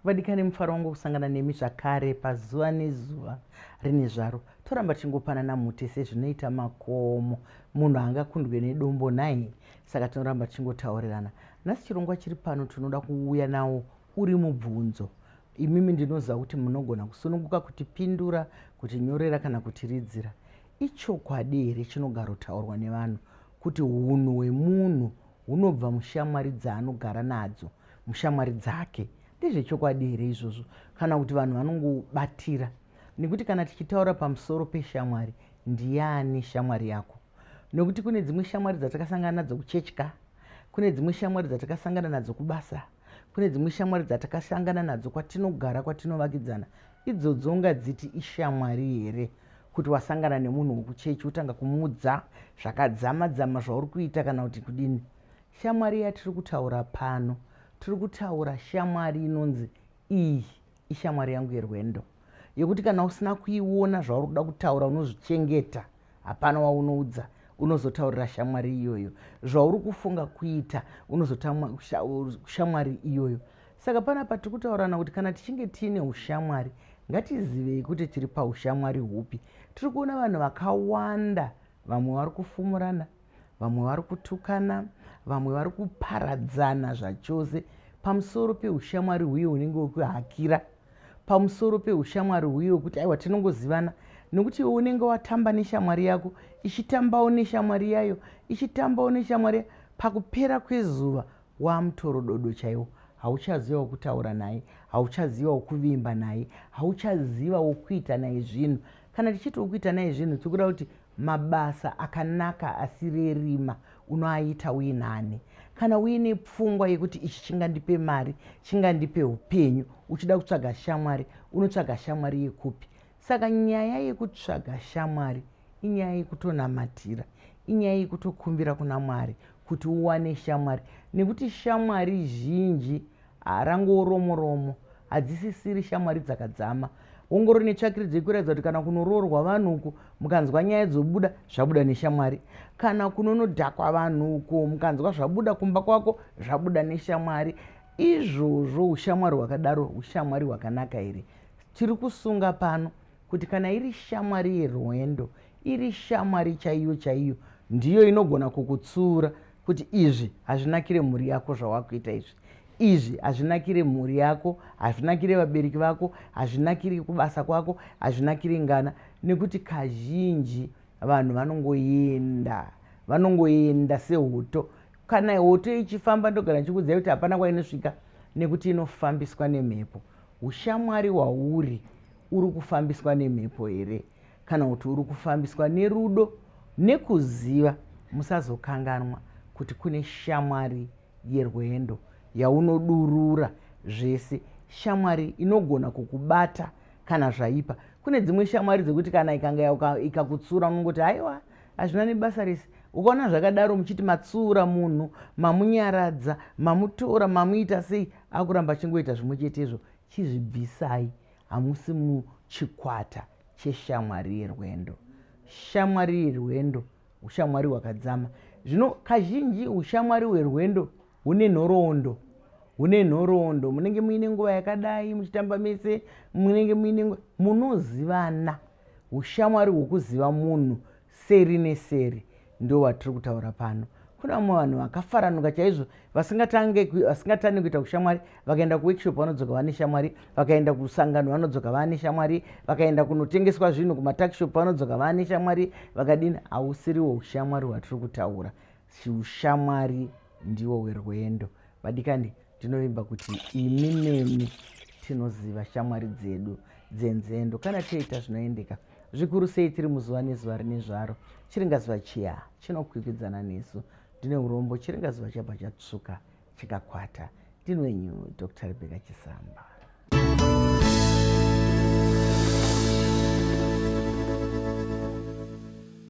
Vadikani, mufaro wangu kusangana nemi zvakare pazuva nezuva rine zvaro. Toramba tichingopanana mute sezvinoita makomo. Munhu haangakundwe nedombo nhai? Saka tinoramba tichingotaurirana. Nhasi chirongwa chiri pano tinoda kuuya nawo uri mubvunzo. Imimi ndinoziva kuti munogona kusununguka kutipindura, kutinyorera kana kutiridzira. Ichokwadi here chinogarotaurwa nevanhu kuti hunhu hwemunhu hunobva mushamwari dzaanogara nadzo, mushamwari dzake? Ndezvechokwadi here izvozvo kana kuti vanhu vanongobatira? Nekuti kana tichitaura pamusoro peshamwari, ndiani shamwari yako? Nekuti kune dzimwe shamwari dzatakasangana nadzo kuchechi ka, kune dzimwe shamwari dzatakasangana nadzo kubasa, kune dzimwe shamwari dzatakasangana nadzo kwatinogara, kwatinovakidzana. Idzodzo ungadziti ishamwari here? Kuti wasangana nemunhu wekuchechi wotanga kumuudza zvakadzama dzama zvauri kuita kana kuti kudini? Shamwari yatiri kutaura pano, tiri kutaura shamwari inonzi iyi ishamwari yangu yerwendo, yekuti kana usina kuiona zvauri kuda kutaura unozvichengeta, hapana waunoudza, unozotaurira shamwari iyoyo zvauri kufunga kuita, unozotashamwari iyoyo. Saka panapa tiri kutaurana kuti kana tichinge tiine ushamwari, ngatizivei kuti tiri paushamwari hupi. Tiri kuona vanhu vakawanda, vamwe vari kufumurana, vamwe vari kutukana, vamwe vari kuparadzana zvachose pamusoro peushamwari huye hunenge hwekuhakira, pamusoro peushamwari huye hwekuti aiwa tinongozivana. Nekuti iwe unenge watamba neshamwari yako, ichitambawo neshamwari yayo, ichitambawo neshamwari, pakupera kwezuva wamutorododo chaiwo, hauchaziva wokutaura naye, hauchaziva wokuvimba naye, hauchaziva wokuita naye zvinhu. Kana tichiti wokuita naye zvinhu, tiri kuda kuti mabasa akanaka asiri erima unoaita uinani. Kana uine pfungwa yekuti ichi chingandipe mari, chingandipe upenyu, uchida kutsvaga shamwari, unotsvaga shamwari yekupi? Saka nyaya yekutsvaga shamwari inyaya yekutonamatira, inyaya yekutokumbira kuna Mwari kuti uwane shamwari, nekuti shamwari zhinji harangoromoromo, hadzisisiri shamwari dzakadzama. Ongororo netsvakiridzo ikuratidza kuti kana kunoroorwa vanhu uku, mukanzwa nyaya dzobuda, zvabuda neshamwari. Kana kunonodhakwa vanhu uku, mukanzwa zvabuda kumba kwako, zvabuda neshamwari. Izvozvo ushamwari hwakadaro ushamwari hwakanaka here? Tiri kusunga pano kuti kana iri shamwari yerwendo, iri shamwari chaiyo chaiyo, ndiyo inogona kukutsiura kuti izvi hazvinakire mhuri yako zvawakuita izvi, izvi hazvinakire mhuri yako, hazvinakire vabereki vako, hazvinakiri kubasa kwako, hazvinakire ngana. Nekuti kazhinji vanhu vanongoenda, vanongoenda sehoto. Kana hoto ichifamba, ndogara ndichikuudzai kuti hapana kwainosvika, nekuti inofambiswa nemhepo. Ushamwari hwauri uri kufambiswa nemhepo here, kana kuti uri kufambiswa nerudo nekuziva? Musazokanganwa kuti kune shamwari yerwendo yaunodurura zvese, shamwari inogona kukubata kana zvaipa. Kune dzimwe shamwari dzekuti kana ikanga ikakutsura unongoti haiwa, hazvina nebasa rese. Ukaona zvakadaro muchiti matsura munhu, mamunyaradza, mamutora, mamuita sei, akuramba achingoita zvimwe chetezvo, chizvibvisai. Hamusi muchikwata cheshamwari yerwendo. Shamwari yerwendo ushamwari hwakadzama. Zvino kazhinji ushamwari hwerwendo hune nhoroondo, hune nhoroondo. Munenge muine nguva yakadai muchitamba mese, munenge muine munozivana. Ushamwari hwokuziva munhu seri neseri ndo watiri kutaura pano. Kuna vamwe vanhu vakafaranuka chaizvo, vasingatani kuita ushamwari. Vakaenda kuworkshop vanodzoka vane shamwari, vakaenda kusangano vanodzoka vane shamwari, vakaenda kunotengeswa zvinhu kumatakishop vanodzoka vane shamwari. Vakadini? Hausiriwo ushamwari hwatiri kutaura. Ushamwari ndiwo hwerwendo. Vadikani, ndinovimba kuti imi nemi tinoziva shamwari dzedu dzenzendo. Kana toita zvinoendeka zvikuru sei tiri muzuva nezuva rine zvaro, chiringazuva chiya chinokwikwidzana nesu. Ndine urombo, chiringazuva chabva chatsvuka chikakwata. Ndini wenyu Dr Rebecca Chisamba.